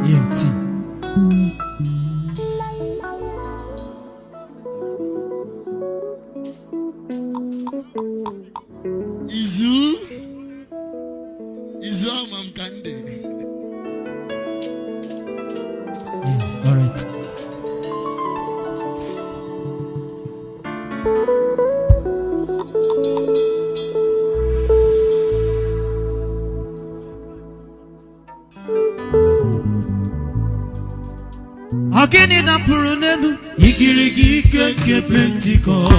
Yeah, T. Izu izu ama m ka ndị. Yeah, all right. Ọ gịnị dapụrụ n'elu igirigi ike nke Pentikọst?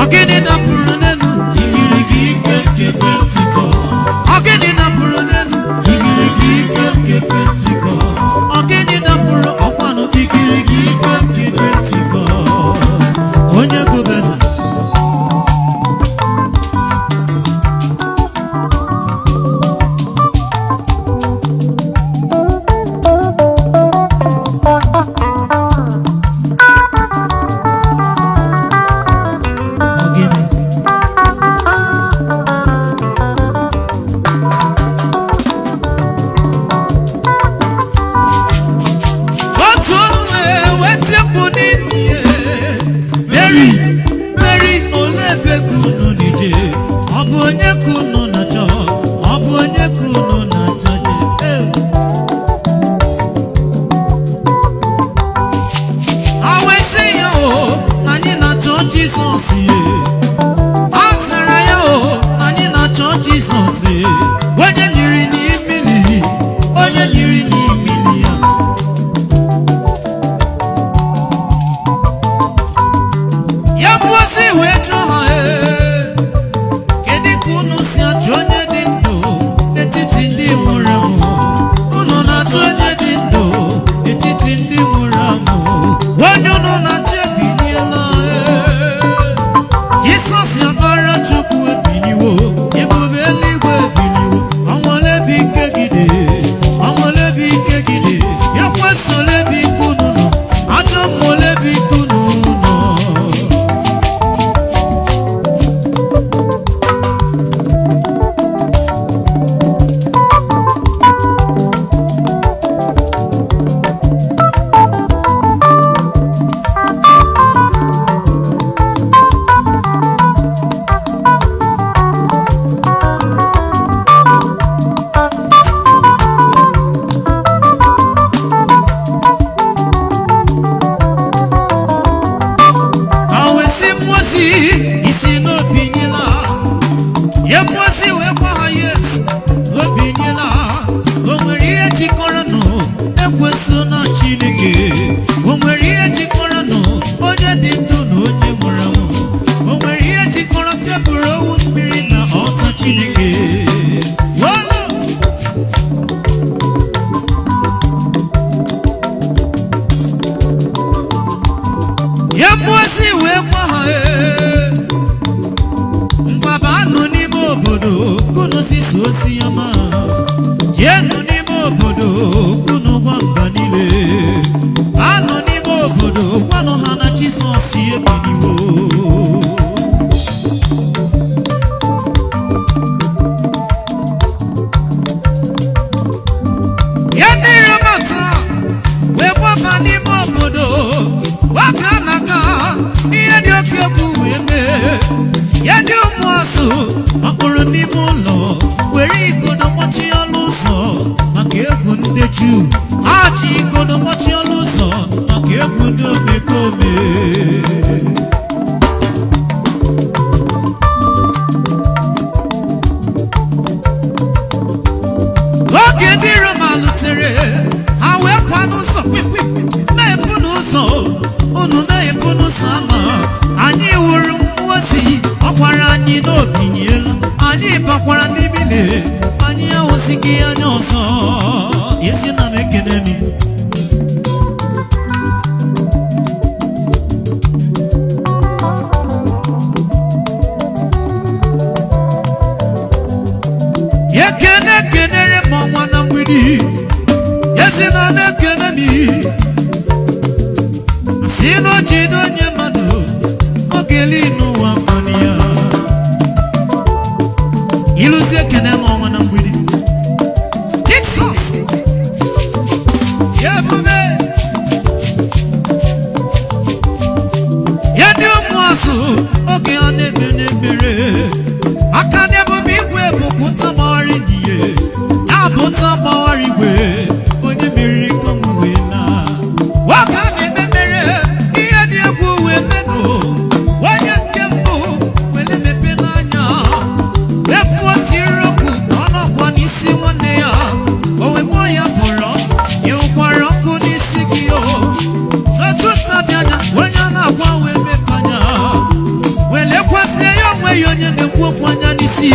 Ọ gịnị dapụrụ n'elu igirigi ike nke Pentikọst? Ọ gịnị dapụrụ n'elu igirigi ike nke Pentikọst? Ọ gịnị dapụrụ ọkwanụ igirigi ike nke Pentikọst? Onye gobeza. Ọ gịnị? Otu olu wee weta mkpu n'ime, Mary, Mary, olee ebe ka unu na-eje? Ọ bụ onye ka unu na-achọ? Ọ bụ onye ka unu na-achọ je? Ee. Ha wee sị ya o, na anyị na-achọ Jizọs ye. Ha zara ya o, na anyị na-achọ Jizọs ye. Onye nyiri n'imili, onye nyiri n'imili ya. Ya mposi wee jụọ ha, ee, kedu ka unu si achọ onye dị ndụ n'etiti ndị nwụrụ anwụ? Unu na-achọ onye dị ndụ n'etiti ndị nwụrụ anwụ. Onye unu na-achọ ebiliela, ee. Jisọs ọbara Chukwu ebiliwo, ebube eluigwe ebiliwo, ọnwụ olebi ike gị dị, ọnwụ olebi ike gị dị, ya kwesị olebi ike unu nọ, ajọ mmụọ olebi ike unu nọ. Ha wee sị mmụọ ozi isi n'obi nyela ya. Mmụọ ozi wee gwa ha, yes, obi nyela. O nwere ihe jikọrọ nụ ekwensu na Chineke? O nwere ihe jikọrọ nụ onye dị ndụ na onye nwụrụ anwụ? O nwere ihe jikọrọ tebụl owu mmiri na ọta Chineke? Wolu! Ya mmụọ ozi wee gwa ha, ee, mgbabanụ n'ime obodo kunu sisi ozi ọma, jeenụ n'ime obodo kunu gwa mba niile, anụ n'ime obodo gwanụ ha na Jizọs ebiliwo. Ya ndị Robert wee gbaba n'ime obodo oge a na-aga, ihe dị oke egwu wee mee. Ya dị ụmụ azụ makpụrụ n'ime ụlọ were igodo kpọchie ọnụ ụzọ maka egwu ndị Juu. Ha ji igodo kpọchie ọnụ ụzọ maka egwu ndị omekome. Oge ndị Roma lutere, ha wee kwa n'ụzọ kwikwi, meghepụ n'ụzọ unu, meghepụ n'ụzọ ama. Anyị wuru mmụọ ozi ọ gwara anyị na obinyela, anyị bakwara n'imile, anyị ahụzighị anya ọzọ. Ezi na m ekene m. Ekene kenere m ọnwa na mgbidi, esi na na-ekene m, si na ojide onye mmadụ ogeli n'ụwa kọni ya. Ịlụzi, ekene m ọnwa na mgbidi. Jizọs ya ebube ya ndị ụmụazụ oge ọ na-eme n'ebere aka na ebube igwe bụkwa ntagbawara n'ihe na-abụ ntagbawara igwe onye meriri kọmwela oge a na-eme mere ihe dị egwu wee menụ. Onye nke mbụ wele mepe n'anya efuo tiri okwu ka ọ nọkwa n'isi nwanne ya, o wee kpọọ ya bụrụ ịhụkwara ọkụ n'isi gị o. N'otu ntabi anya, onye a na-agwa wee mepe anya wee lekwasị ya, onwe ya onye na-ekwu okwu anya n'isi.